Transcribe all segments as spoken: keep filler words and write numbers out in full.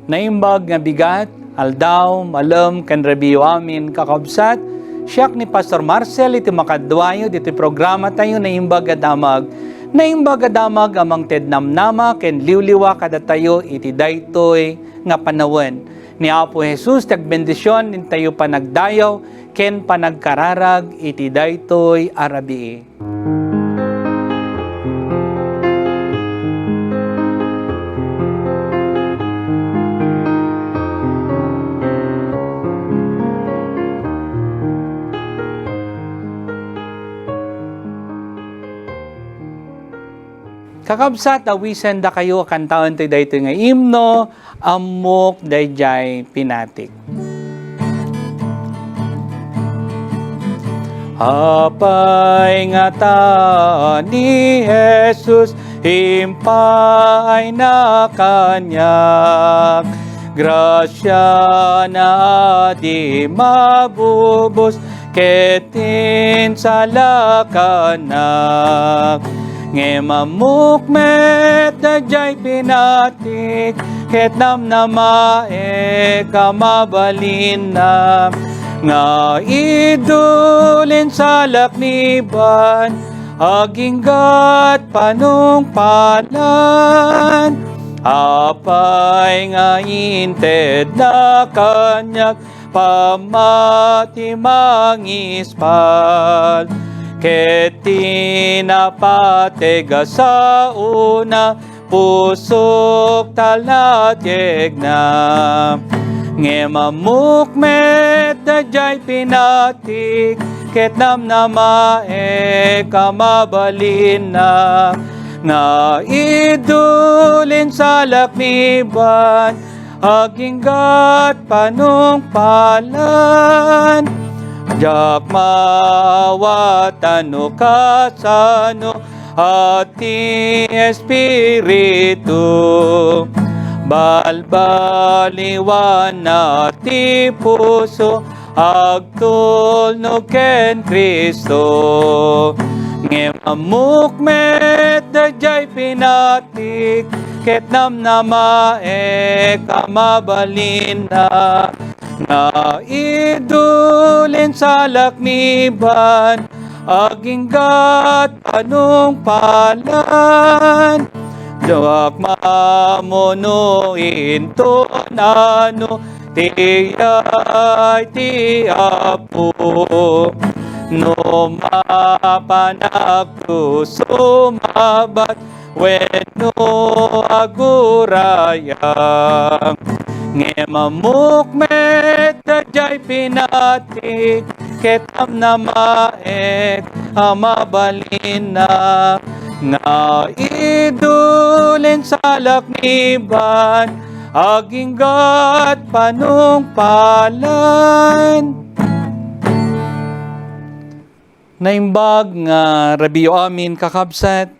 Naimbag nga bigat, aldaw, malem, ken rabiyo amin, kakabsat. Siak ni Pastor Marcel iti makaduayo ditoy programa tayo, Naimbag a Damag. Naimbag a Damag a mangted namnama ken liwliwa kadatayo iti daytoy nga panawen. Ni Apo Jesus ti agbendision, intayo panagdayaw ken panagkararag iti daytoy a rabii. Kakabsat, awisendakayo a kantaen ti daytoy nga imno, Ammok Daydiay Pinatik. Apay ngata ni Jesus, impaayna kaniak, grasiana a di mabubos, ket insalakannak. Ngem ammok met daydiay pinatik, ket namnamaek a mabalinna, nga idul insalak ni ban, aginggat panungpalan. Apay nga intedna kaniak, pammati mangispal, ket ti napateg a saona, pusok talatiegna. Ngem ammok met daydiay pinatik, ket namnamaek a mabalinna, nga idul insalak ni ban, aginggat panungpalan. Diak maawatan no kasano a ti Espiritu balbaliwanna ti puso, agtulnog ken Cristo. Ngem ammok met daydiay pinat- tik, ket namnamaek a mabalinna, nga idul insalak ni ban, aginggat panungpalan. Diak maammo no inton ano ti yay ti Apo, no mapanak to sumabat wenno agurayam. Ngem ammok met daydiay pinatik, ket namnamaek a mabalinna, nga idul insalak ni ban, aginggat panungpalan. Naimbag nga rabiyo amin, kakabsat,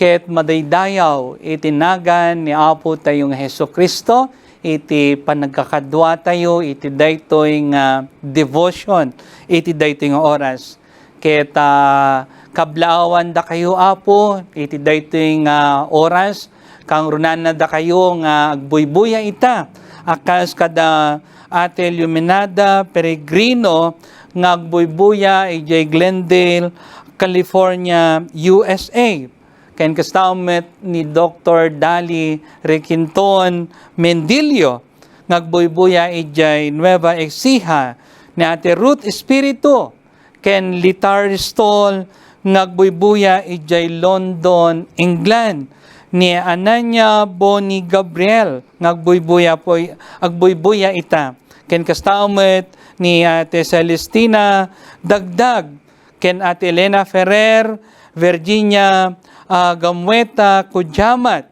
ket madaydayaw iti nagan ni Apo tayo nga Jesu-Cristo iti panagkakadua tayo iti daytoy nga devotion, iti daytoy nga oras. Ket, ah, kablaawandakayo, Apo, iti daytoy nga oras, kangrunannadakayo nga agbuybuya ita, a kas kada Ate Luminada Peregrino nga agbuybuya idiay Glendale, California, U S A. Ken kasta met ni Doktor Dali Requinton Mendilio nga agbuybuya idiay Nueva Ecija, ni Ate Ruth Espiritu ken Litar Stall nga agbuybuya idiay London, England, ni Ananya Boni Gabriel nga agbuybuya po, agbuybuya ita. Ken kasta met ni Ate Celestina Dagdag, ken Ate Elena Ferrer, Virginia, ah, Gamueta Kujamat,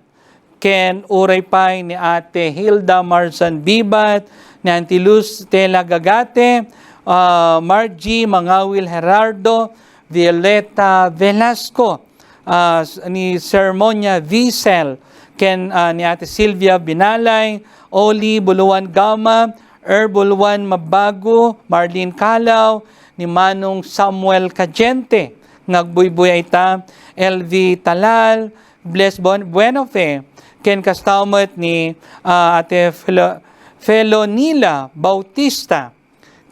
ken uray pay ni Ate Hilda Marsan Bibat, ni Auntie Luz Tela Gagate, ah, Margie Mangawil Gerardo, Violeta Velasco, ah, s-, ni Sermonia Visel, ken, ah, ni Ate Silvia Binalay, Oli Buluan Gama, Er Buluan Mabago, Marlene Calaw, ni Manong Samuel Cadiente, nga agbuybuya ita, L V Talal, Bless Bon-, Buenofe, ken kasta met ni, ah, Ate Felo-, Felonila Bautista,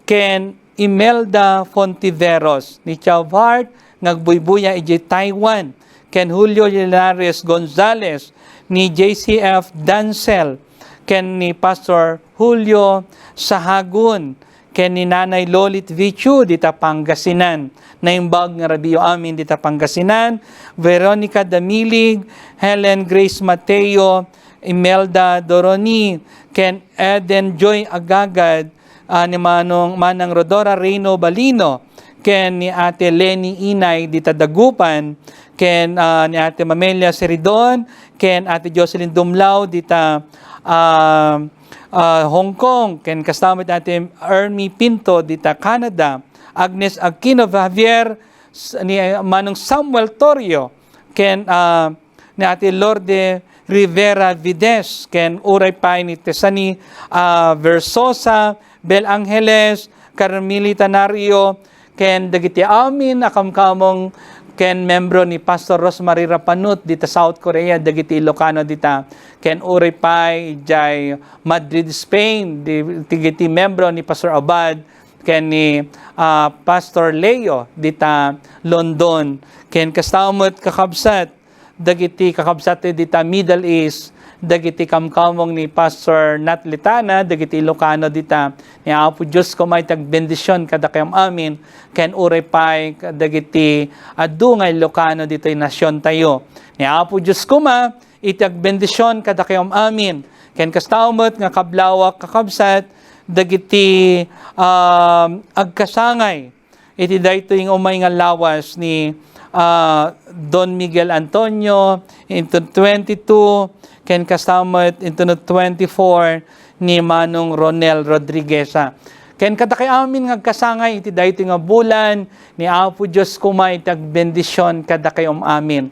ken Imelda Fontiveros, ni Chavart nga agbuybuya idiay Taiwan, ken Julio Linares Gonzalez, ni J C F Dancel, ken ni Pastor Julio Sahagun, ken ni Nanay Lolit Vichu dita Pangasinan. Naimbag nga rabiyo amin dita Pangasinan, Veronica Damilig, Helen Grace Mateo, Imelda Doroni, ken Eden Joy Agagad, ah, ni Manong, Manang Rodora Reyno Balino, ken ni Ate Leni Inay dita Dagupan, ken, ah, ni Ate Mamelia Seridon, ken Ate Jocelyn Dumlao dita, ah, ah, Hong Kong, ken kasta met ni Ate Ermi Pinto dita Canada, Agnes Aquino Javier, s-, ni, ah, Manong Samuel Torrio, ken, ah, ni Ate Lorde Rivera Vides, ken uray pay ni Tesani, ah, Versosa, Bel Angeles, Carmelita Nario, ken dagiti amin a kamkamong ken membro ni Pastor Rosemary Rapanut dita South Korea, dagiti Ilocano dita, ken uray pay idiay Madrid, Spain, di-, dagiti membro ni Pastor Abad, ken ni, ah, Pastor Leo dita London, ken kasta met kakabsat, dagiti kakabsat dita Middle East, dagiti kamkamong ni Pastor Nat Letana, dagiti Ilocano dita, ni Apo Dios koma iti agbendision kadakayo amin, ken uray pay dagiti adu nga Ilocano ditoy nasiontayo. Ni Apo Dios koma iti agbendision kadakayo amin, ken kasta met nga kablawak, kakabsat, dagiti, um, agkasangay iti daytoy nga umay nga lawas ni, ah, Don Miguel Antonio, inton twenty-two, ken kasta met inton twenty-four ni Manong Ronel Rodrigueza. Ken kadakayo amin nga agkasangay iti daytoy nga bulan, ni Apo Dios koma iti agbendision kadakayo amin.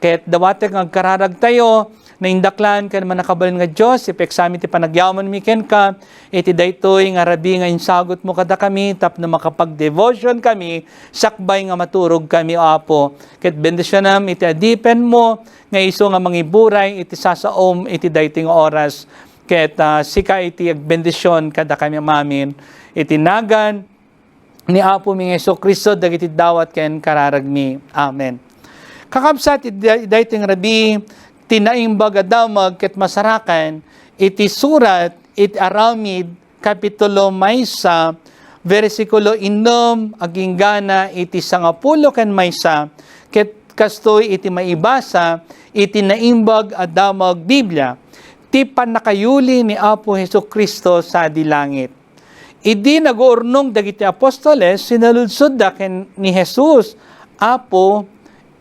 Ket dawatek nga agkararagtayo, naindaklan ken mannakabalin nga Dios, ipaiksamin ti panagyamanmi kenka iti daytoy nga rabii nga insagutmo kadakami tapno makapag-devotion kami sakbay nga maturog kami, O Apo. Ket bendisionam iti adipenmo nga isu nga mangiburay iti sasaom iti daytoy nga oras. Ket, ah, sika iti agbendision kadakami amin iti nagan ni Apomi nga Jesu-Cristo dagiti dawat ken kararagmi. Amen. Kakabsat, iti day-, daytoy nga rabii, ti naimbag a damag ket masarakan iti surat iti Aramid, kapitulo maysa, bersikulo innem, aginggana iti sangapulo ken maysa, ket kastoy iti maibasa iti Naimbag a Damag Biblia, ti pannakayuli ni Apo Jesu-Cristo sadi langit. Idi naguurnong dagiti apostoles, sinaludsodda ken ni Jesus, "Apo,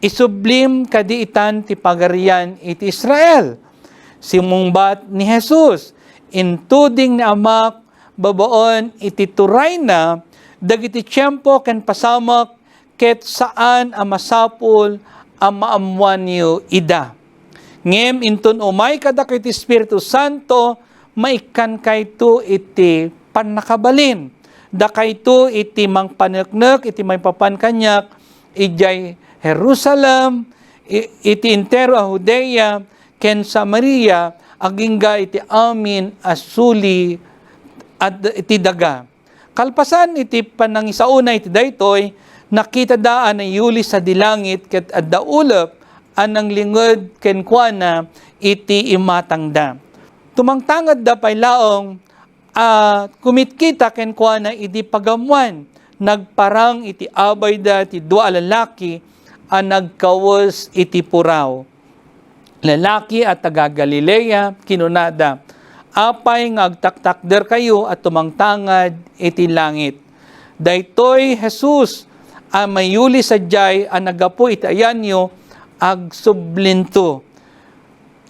isublim kadi itan ti Pagarian iti Israel?" Simmungbat ni Jesus, "Intuding ni Amak babaen iti turayna dagiti tiempo ken pasamak ket saan a masapul a maammoanyo ida. Ngem inton umay kadakayo ti Espiritu Santo, maikkankayto iti pannakabalin. Dakayto iti mangpaneknek iti maipapan kaniak idiay Jerusalem, i-, iti entero a Judea ken Samaria, agingga iti amin a suli a d-, iti daga." Kalpasan iti panangisaona iti daytoy, nakitada a nayuli sadi langit ket adda ulep a nanglinged kenkuana iti imatangda. Tumangtangedda pay laeng a kumitkita kenkuana idi pagammoan, nagparang iti abayda ti dua a lalaki a nagkawes iti puraw. Lalaki a taga-Galilea, kinunada, "Apay nga agtaktakderkayo a tumangtangad iti langit? Daytoy Jesus a mayuli sadiay a naggapu iti ayanyo, agsublinto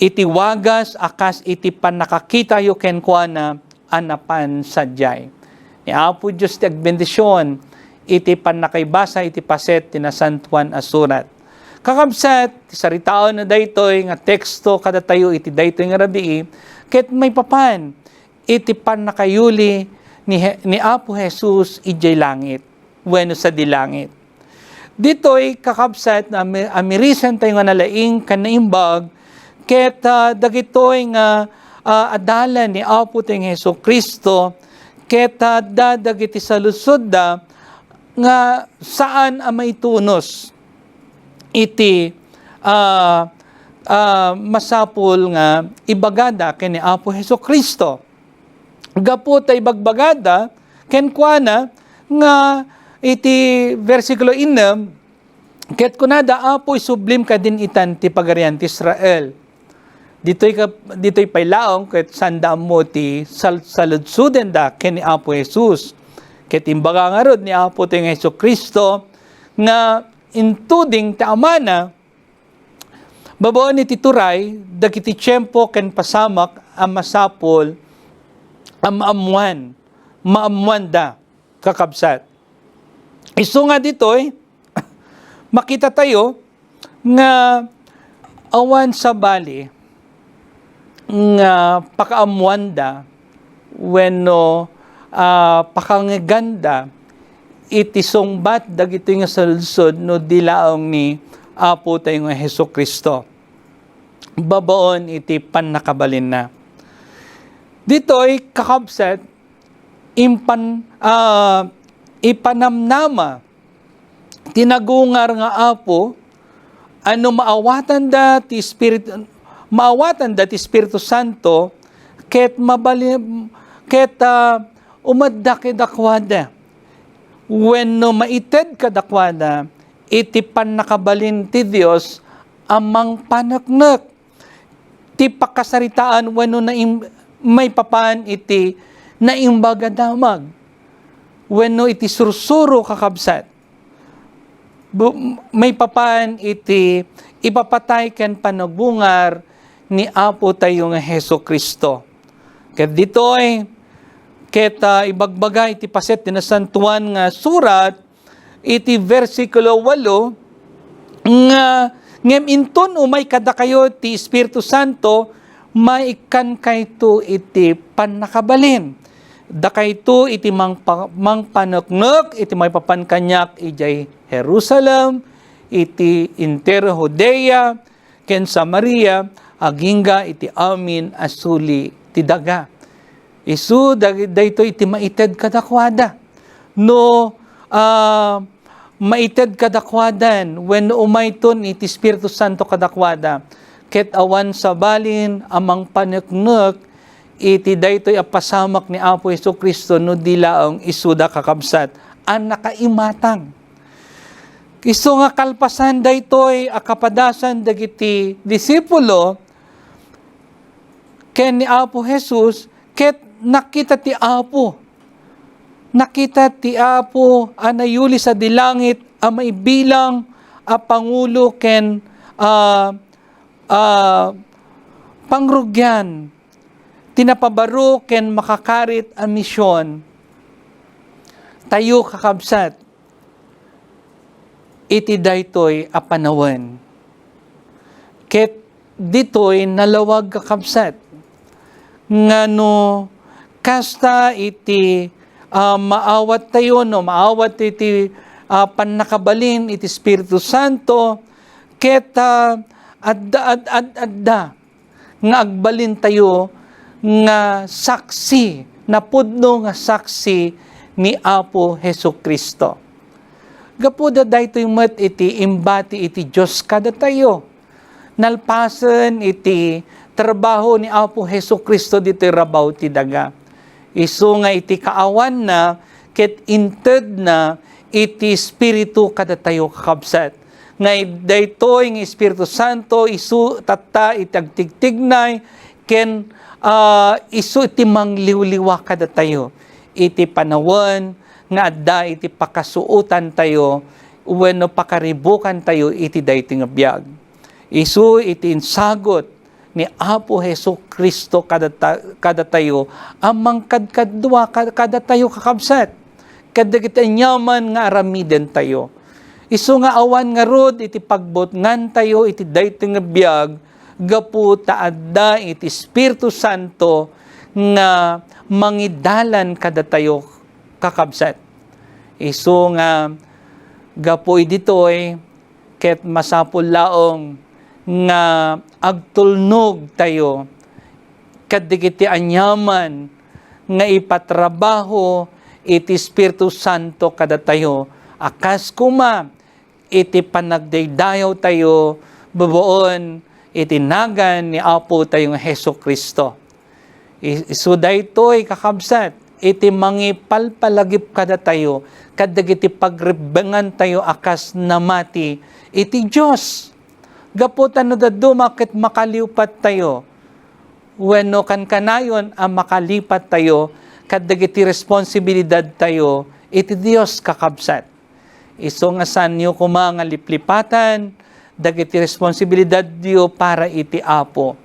iti wagas a kas iti pannakakitayo kenkuana a napan sadiay." Ni Apo Dios ti agbendision iti pannakaibasa iti paset ti Nasantoan a Surat. Kakabsat, ti saritaenna daytoy nga teksto kadatayo iti daytoy nga rabii, ket maipapan iti pannakayuli ni Je-, ni Apo Jesus idiay langit, wenno sadi langit. Ditoy, kakabsat, nga ami-, amirisentayo nga nalaing ken naimbag ket, ah, dagitoy nga, ah, adalan ni Apo tayo nga Jesu-Cristo, ket, ah, adda dagiti saludsodda nga saan a maitunos iti, ah, ah, masapul nga ibagada ken ni Apo Jesu-Cristo. Gapu ta ibagbagada kenkuana nga iti bersikulo ennem, ket kunada, "Apo, isublim kadin itan ti pagarian ti Israel." Ditoy ka, ditoy pay laeng ket saanda ammo ti sal-, saludsodenda ken ni Apo Jesus. Ket imbaga ngarud ni Apo tayo nga Jesu-Cristo nga intuding ti Amana, babaen iti turay dagiti tiempo ken pasamak a masapul a maammuan, maammuanda, kakabsat. Isu nga ditoy, makitatayo nga awan sabali nga pakaammuanda wenno, ah, pakangeganda iti sungbat dagitoy nga saludsod no di laeng ni Apo tayo nga Jesu-Cristo babaen iti pannakabalinna. Ditoy, kakabsat, impan-, ah, ipanamnama ti nagungar nga Apo, a no maawatanda ti Espiritu, maawatanda ti Espiritu Santo, ket mabali-, ket, ah, umadda kadakuada, wenno maited kadakuada iti pannakabalin ti Dios a mangpaneknek ti pakasaritaan wenno naim-, maipapan iti Naimbag a Damag wenno iti sursuro, kakabsat. Bu-, maipapan iti ipapatay ken panagungar ni Apo tayo nga Jesu-Cristo. Ket ditoy, ket, ah, ibagbaga iti paset ti Nasantoan nga Surat, iti bersikulo walo, nga, "Ngem inton umay kadakayo ti Espiritu Santo, maikkankayto iti pannakabalin. Dakayto iti mangpa-, mangpaneknek iti maipapan kaniak idiay Jerusalem, iti entero Judea, ken Samaria, agingga iti amin a suli ti daga." Isu, dag-, daytoy iti maited kadakuada. No, ah, maited kadakuadan, wenno umayton iti Espiritu Santo kadakuada, ket awan sabalin a mangpaneknek iti daytoy a pasamak ni Apo Jesu-Cristo no di laeng isuda, kakabsat, a nakaimatang. Isu nga kalpasan daytoy a kapadasan dagiti disipulo ken ni Apo Jesus, ket nakita ti Apo. Nakita ti Apo a nayuli sadi langit a maibilang a pangulo ken, ah, ah, pangrugian ti napabaro ken makakarit a mision. Tayo, kakabsat, iti daytoy a panawen. Ket ditoy nalawag, kakabsat, nga no kasta iti, ah, maawat tayo, no maawat iti, ah, pannakabalin iti Espiritu Santo, ket, ah, adda, ad-, ad-, adda nga agbalintayo nga saksi, napudno nga saksi ni Apo Jesu-Cristo. Gapuda daytoy met iti imbati iti Dios kadatayo. Nalpasen iti trabaho ni Apo Jesu-Cristo ditoy rabaw ti daga. Isu nga iti kaawanna ket intedna iti Espiritu kadatayo, kakabsat. Nga daytoy nga Espiritu Santo, isu tatta iti agtigtignay, ken, ah, isu iti mangliwliwa kadatayo iti panawen nga adda iti pakasuotantayo wenno pakaribukantayo iti daytoy nga biag. Isu iti insagut ni Apo Jesu-Cristo kadata-, kadatayo a mangkadkadua kad-, kadatayo, kakabsat, kadagiti aniaman nga aramidentayo. Isu nga awan ngarud iti pagbutngantayo iti daytoy nga biag gapu ta adda iti Espiritu Santo nga mangidalan kadatayo, kakabsat. Isu nga gapu iditoy, ket masapul laeng nga agtulnog tayo kadagiti aniaman nga ipatrabaho iti Espiritu Santo kadatayo, a kas koma iti panagdaydayaw tayo babaen iti nagan ni Apo tayo nga Jesu-Cristo. I-, isu daytoy, kakabsat, iti mangipalpalagip kadatayo kadagiti pagrebbengan tayo a kas namati iti Dios. Gapu ta no dadduma ket makaliwpat tayo, wenno kankanayon a makalipat tayo kadagiti responsibilidad tayo iti Dios, kakabsat. Isu nga saanyo koma nga liplipatan dagiti responsibilidadyo para iti Apo.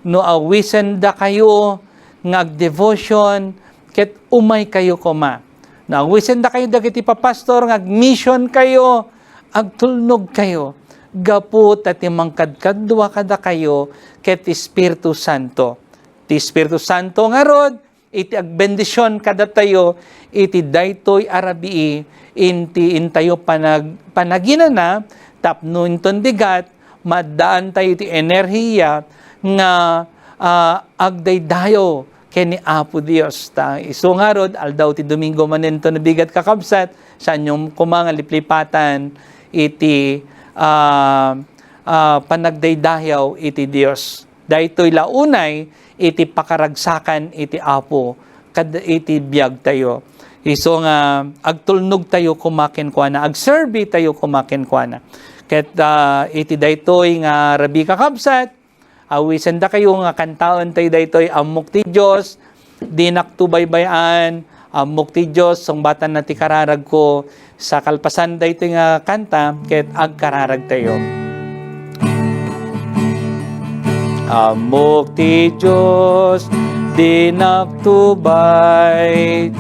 No awisendakayo nga agdevotion, ket umaykayo koma. No awisendakayo dagiti papastor nga agmission kayo, agtulnog kayo. Gapu ta ti mangkadkadua kadakayo ket ti Espiritu Santo. Ti Espiritu Santo ngarud, iti agbendision kadatayo iti daytoy a rabii, inti intayo panag-, panaginana, tapno inton bigat, maaddaantayo iti enerhiya nga, ah, agdaydayaw ken ni Apo Dios. Ta isu ngarud, aldaw ti Domingo manen to nabigat, kakabsat, saanyo koma nga liplipatan iti, ah, ah, panagdaydayaw iti Dios. Daytoy la unay iti pakaragsakan iti Apo kad iti biagtayo. Isu nga agtulnogtayo koma kenkuana, agserbitayo koma kenkuana. Ket, ah, iti daytoy nga rabii, kakabsat, awisendakayo nga kantaentayo daytoy Ammok ti Dios, Dinakto baybay-an, Ammok ti Dios, sungbatanna ti kararagko. Sa kalpasan daytoy nga kanta, ket agkararagtayo. Ammok ti Dios, dinakto baybay-an.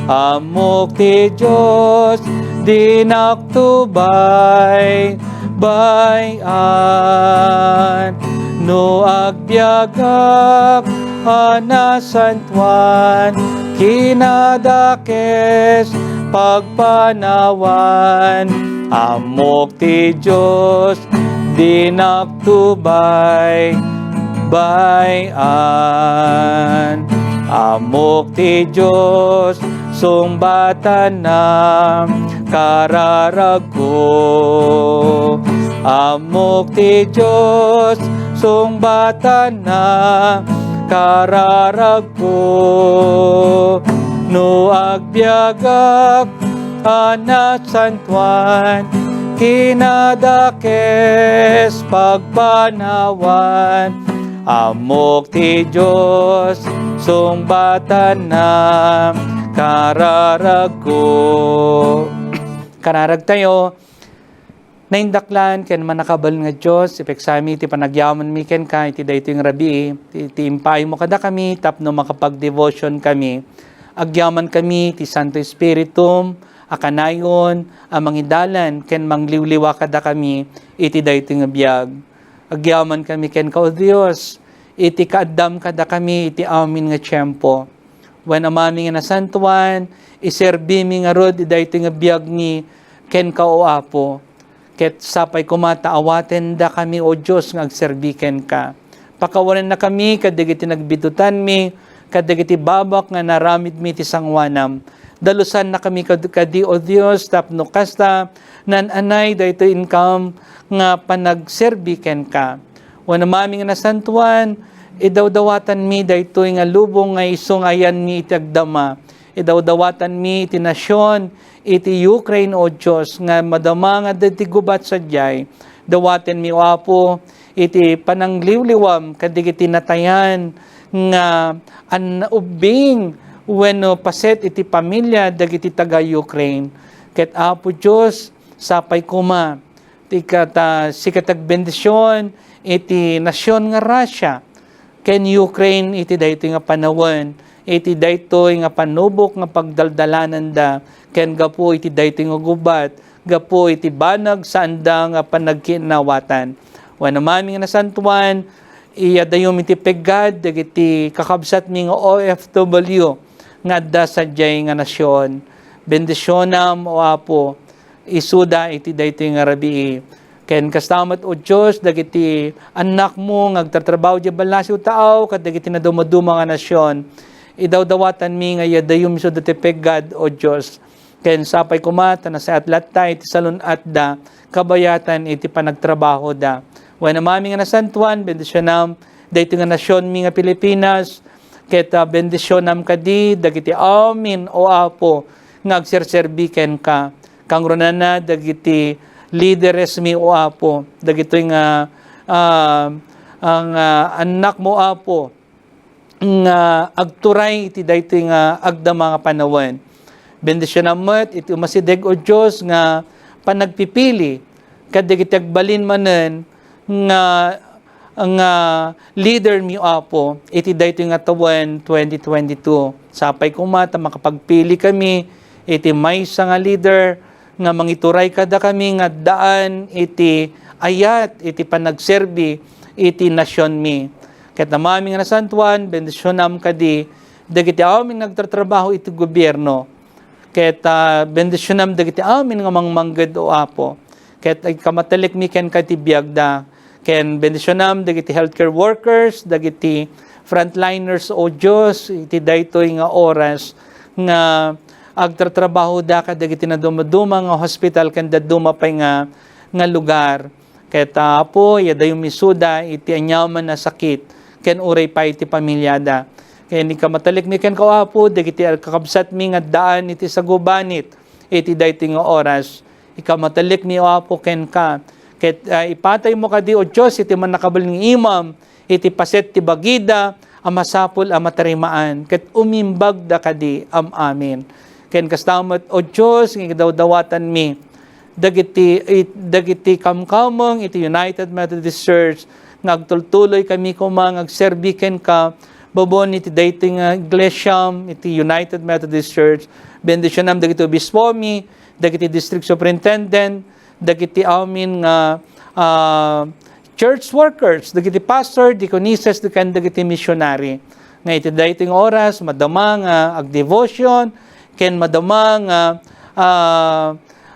Ammok ti Dios, dinakto bay-, bay-an. No agbiagak a nasantoan, kinadakes pagpanawan. Ammok ti Dios, dinakto bay-, bay-an. Ammok ti Dios, sungbatanna kararagko. Ammok ti Dios, sungbatanna kararagko. No agbiagak a nasantoan, kinadakes pagpanawan. Ammok ti Dios, sungbatanna kararagko. Kararagtayo, naindaklan ken mannakabalin nga Dios, ipegsami ti panagyamanmi kenka iti daytoy nga rabii, ti, ti impaaymo kadakami tapno makapagdevotion kami. Agyamankami ti Santo Espiritum a kanayon a mangidalan ken mangliwliwa kadakami iti daytoy nga biag. Agyamankami kenka, O Dios, iti kaaddam kadakami iti amin nga tiempo. Wen, Amami nga nasantoan, iserbimi ngarud daytoy nga biagmi kenka, O Apo. Ket sapay koma ta awatendakami, O Dios, nga agserbi kenka. Pakawanennakami kadagiti nagbitutanmi, kadagiti babak nga naramidmi ti sangoanam. Dalusannakami kad-, kadi, O Dios, tapno kasta, naan-anay daytoy inkam nga panagserbi kenka. Wen, Amami nga nasantoan, idawdawatanmi daytoy nga lubong nga isu nga ayanmi iti agdama. Idawdawatanmi iti nasion, iti Ukraine, O Dios, nga madama nga dagiti gubat sadiay. Dawatenmi, O Apo, iti panangliwliwam kadagiti natayan nga an-, ubbing wenno paset iti pamilia dagiti taga-Ukraine. Ket, Apo Dios, sapay koma ti kat-, ah, sika ti agbendision iti nasion nga Russia ken Ukraine iti daytoy nga panawen, iti daytoy nga panubok nga pagdaldalananda, ken gapu iti daytoy nga gubat, gapu iti banag saanda nga panagkinnawatan. Wen, Amami nga nasantoan, iyadayom iti peggad dagiti kakabsatmi nga O F W nga adda sadiay nga nasion. Bendisionam, O Apo, isuda iti daytoy nga rabii. Ken kasta met, O Dios, dagiti annakmo nga agtartrabaho idiay ballasiw taaw ket dagiti nadumaduma nga nasion, idawdawatanmi nga iadayom isuda ti peggad, O Dios. Ken sapay koma ta nasayaat latta iti salun-atda kabayatan iti panagtrabahoda. Wen, Amami nga nasantuan, bendisionam daytoy nga nasionmi nga Pilipinas, ket, ah, bendisionam kadi dagiti amin, O Apo, nga agserserbi kenka. Kangrunana dagiti lideresmi, O Apo, dagitoy nga, ah, ang, ah, annakmo, Apo, nga agturay iti daytoy nga agdama nga panawen. Bendisionam met iti umasideg, O Dios, nga panagpipili kadagiti agbalin manen nga, nga leader mi, Apo, iti daytoy nga tawen twenty twenty-two. Sapay koma ta makapagpili kami iti maysa nga leader nga mangituray kadakami nga addaan iti ayat iti panagserbi iti nasionmi. Ket Amami nga nasantuan, bendisionam kadi dagiti amin nga agtartrabaho iti gobierno. Ket, ah, bendisionam dagiti amin nga mangmangged, O Apo. Ket ikamatalik mi kenka iti biagda. Ken bendisionam dagiti healthcare workers, dagiti frontliners, O Dios, iti daytoy nga oras nga agtartrabahoda kadagiti nadumaduma nga hospital ken dadduma pay nga, nga lugar. Ket, ah, Apo, iadayom isuda iti aniaman a sakit ken uray pay iti pamiliada. Ken ikamatalik mi kenka, O Apo, dagiti kakabsatmi nga addaan iti sagubanit iti daytoy nga oras. Ikamatalik mi, O Apo, kenka. Ket, ah, ipataymo kadi, O Dios, iti mannakabalin nga imam iti paset ti bagida a masapul a matarimaan, ket umimbagda kadi am-amin. Ken kasta met, O Dios, nga idawdawatanmi dagiti, it-, dagiti kamkameng iti United Methodist Church nga agtultuloy kami koma nga agserbi kenka babaen iti daytoy nga iglesiam iti United Methodist Church. Bendisionam dagiti obispomi, dagiti district superintendent, dagiti amin nga, ah, church workers, dagiti pastor, deaconesses, ken dagiti missionary. Nga iti daytoy nga oras, madama nga agdevotion, ken madama nga, ah,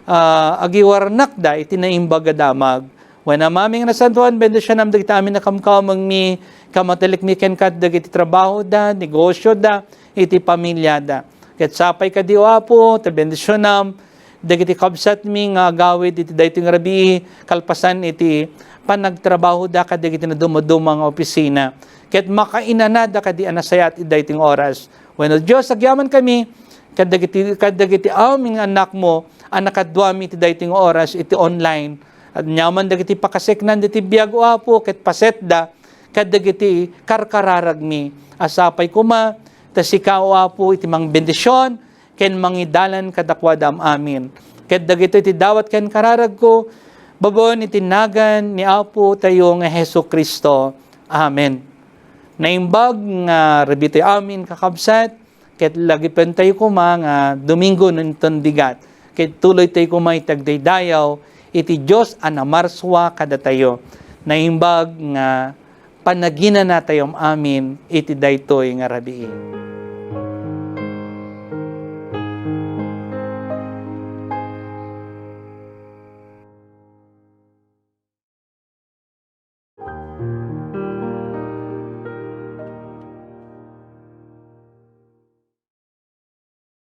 ah, agiwarnakda iti naimbag a damag. Wen, Amami nga nasantuan, bendisionam dagiti amin a kamkamengmi, kamatelekmi kenka dagiti trabahoda, negosioda, iti pamiliada. Ket sapay kadi, O Apo, ta bendisionam dagiti kabsatmi nga agawid iti daytoy nga rabii, kalpasan iti panagtrabahoda kadagiti naduma-duma nga opisina. Ket makainanada kadi a nasayaat iti daytoy nga oras. Wenno, Dios, agyamankami kadagiti, kadagiti amin nga annakmo a nakaduami iti daytoy nga oras iti online. Aniaman dagiti pakaseknan diti biag, O Apo, ket pasetda kadagiti karkararagmi. A sapay koma ta sika, O Apo, iti mangbendision ken mangidalan kadakuada am-amin. Ket dagitoy ti dawat ken kararagko, babaen iti nagan ni Apo tayo nga Jesu-Cristo. Amen. Naimbag nga rabitayo amin, kakabsat, ket lagipentayo koma nga Domingo no inton bigat, ket tuloytayo koma iti agdaydayaw iti Dios a namarsua kadatayo. Naimbag nga panaginanatayo am-amin iti daytoy nga rabii.